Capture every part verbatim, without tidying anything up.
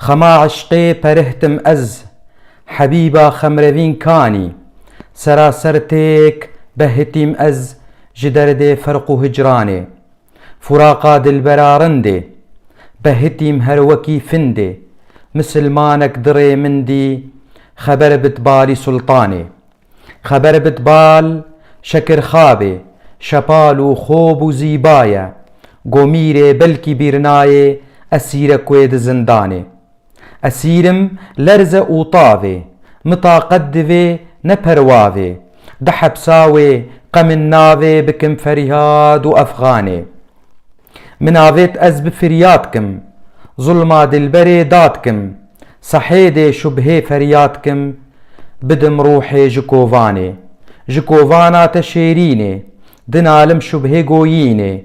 Xema eşqê perihtim ez, hebîba xemrevîn kanî. Seraser têk behitîm ez ji derdê ferq û hicranê. Furaqa dilbera rindê, behitîm her wekî findê. Misilmanek dirê min dî, xeber bit balî sultanê. Xeber bit bal, şekir xabê, şepal û xob û zîba ye. Gomîrê belkî bîr nayê, esîrek wê di zindanê. Esîrim lerze û tavê, min taqet divê ne perwavê. Di hepsa wê qe min navê bikim feryad û efxanê. Min avêt ez bi firyad kim, zulma dilberê dad kim, sehêdê şubhê feryad kim, bidim ruhê ji kovanê. Ji kovana te şêrînê, dinalim şubhê goyînê.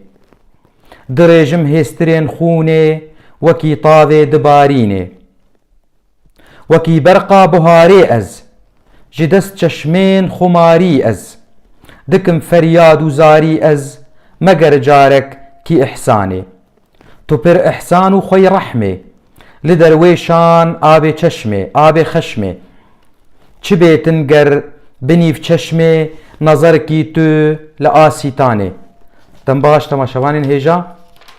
Dirêjim hêstirên xûnê, wekî tavê dibarînê. Wekî berqa buharê ez, ji dest çeşmên xumarî ez. Dikim feryad û zarî ez, meger carek kî ihsanê. Tu pir ihsan û xwey rehmê, li derwêşan abê çeşmê, abê xeşmê. Çi bêtin ger binîv çeşmê, nazarkî tu li asîtanê. Dem baş temaşevanên hêja,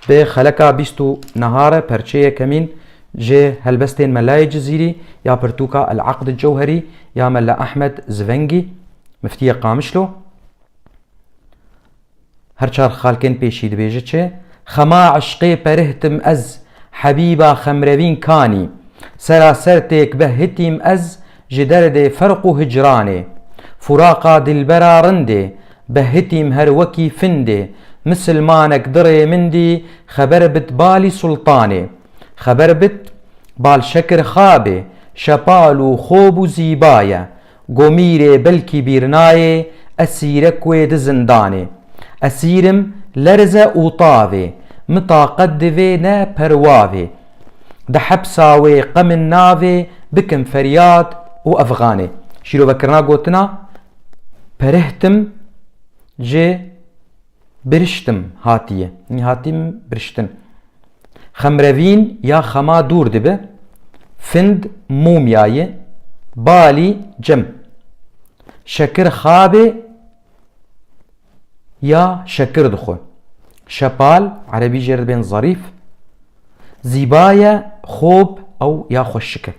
bi xeleka bîst û nehare perçeyê yekemîn ji helbestên Melayê Cizîrî ya pirtûka El Aqd Cewherî ya Mela Ehmed Zivengî, miftiyê Qamişlo. Her çar xalkên pêşî dibêje çi? Xema eşqê perihtim ez, hebîba xemrevîn kanî. Seraser têk behitîm ez, ji derdê ferq û hicranê. Furaqa dilbera rindê, behitîm her wekî findê. Misilmanek dirê min dî, xeber bit balî sultanê. Xeber bit, bal şekir xabê, şepal û xob û zîba ye. Gomîrê belkî bîr nayê, esîrek wê di zindanê. Esîrim lerze û tavê, min taqet divê ne perwavê. Di hepsa wê qe min navê, bikim feryad û efxanê. Şîrovekirina gotina perihtim ji biriştim hatiye. Nî hatîm biriştin. Xemrevîn ya xema dûr dibe, find mûmyayê, balî cem. Şekir xabê ya şekir dixwe. Şepal, erebî jê re dibên zarîf. Zîba ye, xob ew ya xweşik e.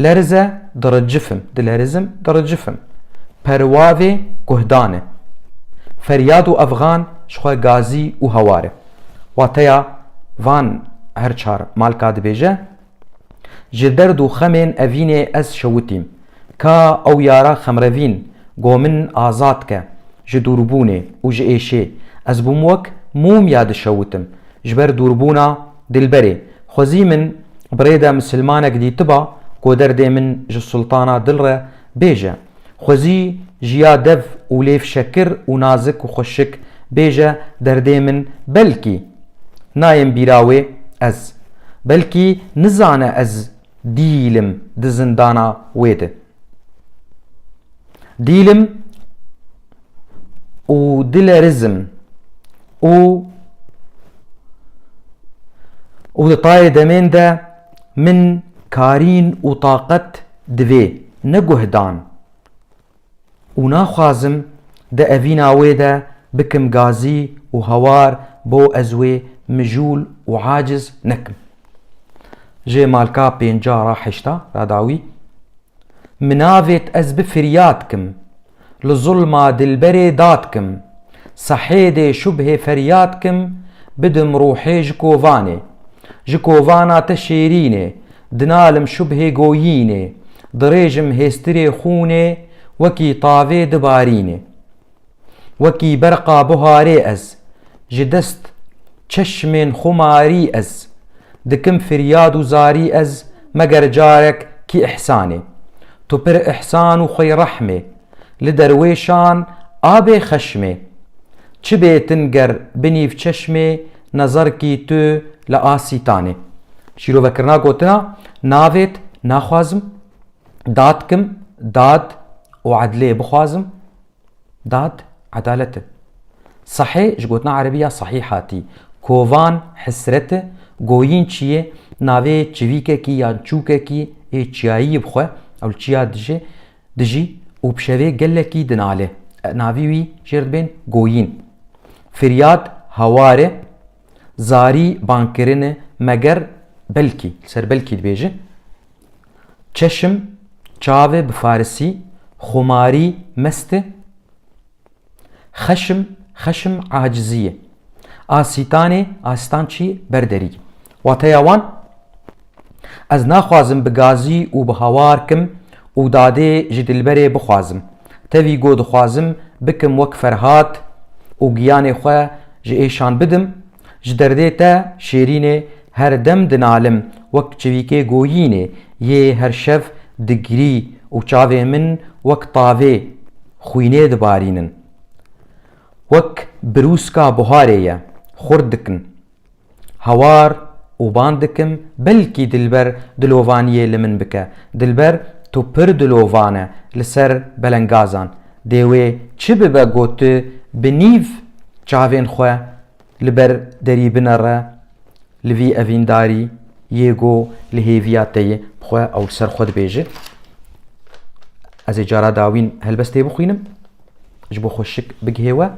Lerze, diricifim, dilerizim, diricifim. Perwavê, guhdan e. Feryad û efxan, ji xwe gazî û hewar e. Wateya van her çar malka dibêje, ji derd û xemên evînê ez şewitîm. Ka ew yara xemrevîn, go min azad ke ji dûrbûnê û ji êşê. Ez bûm wek mûmya dişewitim ji ber dûrbûna dilberê. Xwezî min bi rê de misilmanek dîtiba, go derdê min ji sultana dil re bêje. Xwezî ji ya dev û lêv şekir û nazik û xweşik bêje derdê min, belkî nayêm bîra wê ez. Belkî nizane ez dîl im di zindana wê de. Dîl im û dilerizim û, û di tayê demên de min karîn û taqet divê, ne guhdan. Û naxwazim di evîna wê de bikim gazî û hawar bo ez wê mijûl û aciz nekim. Jê malka pênca ra heşta ra dawî. Min avêt ez bi firyad kim, li zulma dilberê dad kim, sehêdê şubhê feryad kim, bidim ruhê ji kovanê. Ji kovana te şêrînê, dinalim şubhê goyînê, dirêjim hêstirê xûnê, wekî tavê dibarînê. Wekî berqa buharê ez, ji dest çeşmên xumarî ez, dikim firyad û zarî ez, meger carek kî ihsanê. Tu pir ihsan û xwey rehmê, li derwêşan abê xeşmê. Çi bêtin ger binîv çeşmê, nezerkî tu li asîtanê. Şîrovekirina gotina navêt naxwazim, dad kim, dad û edlê bixwazim, dad edalet e. Sehê ji gotina erebî ya sehî hatî. Kovan hesret e, goyîn çi ye, navê çivîkekî yan çûkekî ê çiyayî bi xwe, ew li çiya dijî, dijî û bi şevê gelekî dinale. Navî wî jêr dibên goyîn. Firyad hawar e, zarî bankirin e, meger belkî, li ser belkî dibêje. Çeşim, çav e bi farisî, xumarî, mest e. Xeşim, xeşim acizî ye. Asîtanê, asîtan çi? Berderî. Wateya wan, ez naxwazim bi gazî û bi hawar kim û dadê ji dilberê bixwazim. Tevî go dixwazim bikim wek Ferhat û giyanê xwe ji êşan bidim. Ji derdê te şêrînê her dem dinalim, wek çivîkê goyînê yê her şev digirî û çavê min wek tavê xwînê dibarînin. Wek birûska buharê ye, xurt dikin. Hawar û ban dikim, belkî dilber dilovaniyê li min bike. Dilber, tu pir dilovan e li ser belengazan. Dê wê çi bibe got tu bi nîv çavên xwe li ber derî binere, li vî evîndarî yê go li hêviya te ye, bi xwe ew li ser xwe dibêje. Ez ê cara dawîn helbestê bixwînim, ji bo xwe şik bigihê we.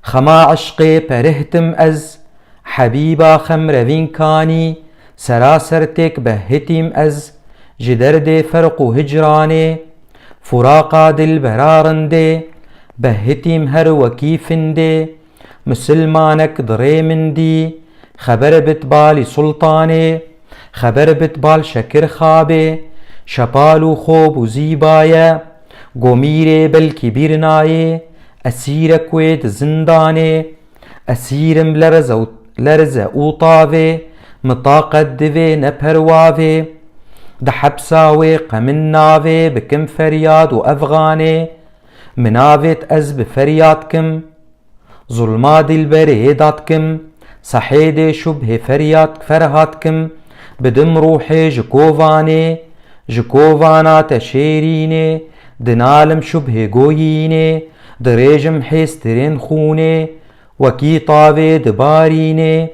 Xema eşqê perihtim ez, hebîba xem revîn kanî, seraser têk behitîm ez, ji derdê ferq û hicranê, furaqa dilbera rindê, behitîm her wekî findê, misilmanek di rê min dî, xeber bit balî sultanê, xeber bit bal şekir xabê, şepal û xob û zîbaye, gomîrê belkî bîr nayê, esîrek wê di zindanê, esîrim lerze û, lerze û tavê, min taqet divê ne perwavê, di hepsa wê qemin navê, bikim feryad û evxanê, min avêt ez bi feryad kim, zulma dilberê dat kim, sehêdê şubhê feryad ferhat kim, bidim ruhê ji kovanê, ji kovana te şêrînê, dinalim şubhê goyînê, dirêjim hêstirên xûnê, wekî tavê dibarînê,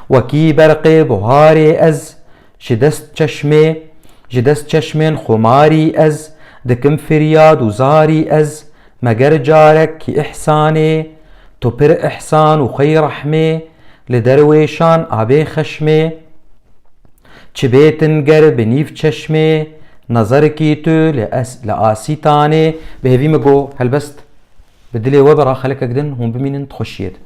wekî berqê buharê ez, ji dest çeşmê, ji dest çeşmên xumarî ez, dikim firyad û zarî ez, meger carekî îhsanê, tu pir îhsan û xey rehmê, li derwêşan abê xeşmê, çi bêtin ger bi nîv çeşmê, nezerkî tu li es-, li asîtanê, bi hêvî min go helbest bi dilê we be, raxelekek din hûn bimînin di xweşiyê de.